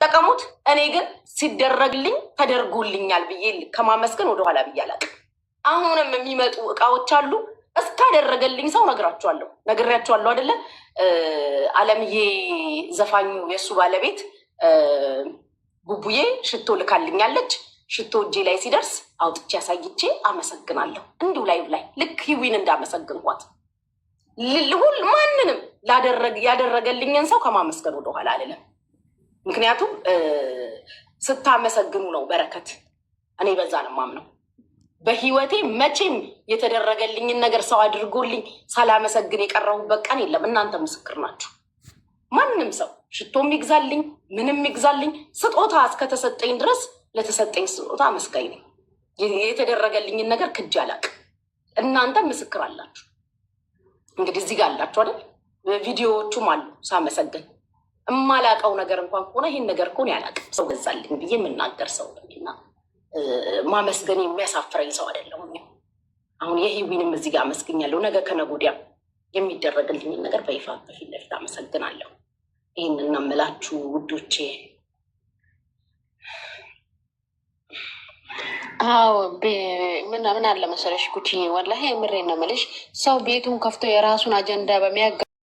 ጠቀሙት። እኔ ግን ሲደረግልኝ ተደርጎልኛል ብዬ ከማመስገን ወደኋላ ብዬ አላውቅም። አሁንም የሚመጡ እቃዎች አሉ። እስካደረገልኝ ሰው ነግራቸዋለሁ፣ ነግሬያቸዋለሁ አይደለ? አለምዬ ዘፋኙ የእሱ ባለቤት ቡቡዬ ሽቶ ልካልኛለች። ሽቶ እጄ ላይ ሲደርስ አውጥቼ አሳይቼ አመሰግናለሁ። እንዲሁ ላይ ላይ ልክ ሂዊን እንዳመሰግንኳት ልሁል ማንንም ያደረገልኝን ሰው ከማመስገን ወደኋላ አልልም። ምክንያቱም ስታመሰግኑ ነው በረከት። እኔ በዛ ነው የማምነው። በህይወቴ መቼም የተደረገልኝን ነገር ሰው አድርጎልኝ ሳላመሰግን የቀረሁበት ቀን የለም። እናንተ ምስክር ናችሁ። ማንም ሰው ሽቶም ይግዛልኝ ምንም ይግዛልኝ ስጦታ እስከተሰጠኝ ድረስ ለተሰጠኝ ስጦታ አመስጋኝ ነኝ። የተደረገልኝን ነገር ክጄ አላቅም። እናንተ ምስክር አላችሁ። እንግዲህ እዚህ ጋር አላችሁ አይደል? ቪዲዮዎቹም አሉ ሳመሰግን እማላቀው ነገር እንኳን ከሆነ ይህን ነገር እኮ እኔ አላቅም ሰው ገዛልኝ ብዬ የምናገር ሰው ነኝና ማመስገን የሚያሳፍረኝ ሰው አይደለሁም። አሁን የሂዊንም እዚህ ጋር አመስግኛለሁ። ነገ ከነገ ወዲያ የሚደረግልኝን ነገር በይፋ በፊት ለፊት አመሰግናለሁ። ይህንን ነው የምላችሁ ውዶቼ። አዎ፣ ምን አለ መሰለሽ ጉቺ፣ ወላሂ የምሬን ነው የምልሽ። ሰው ቤቱን ከፍቶ የራሱን አጀንዳ በሚያጋ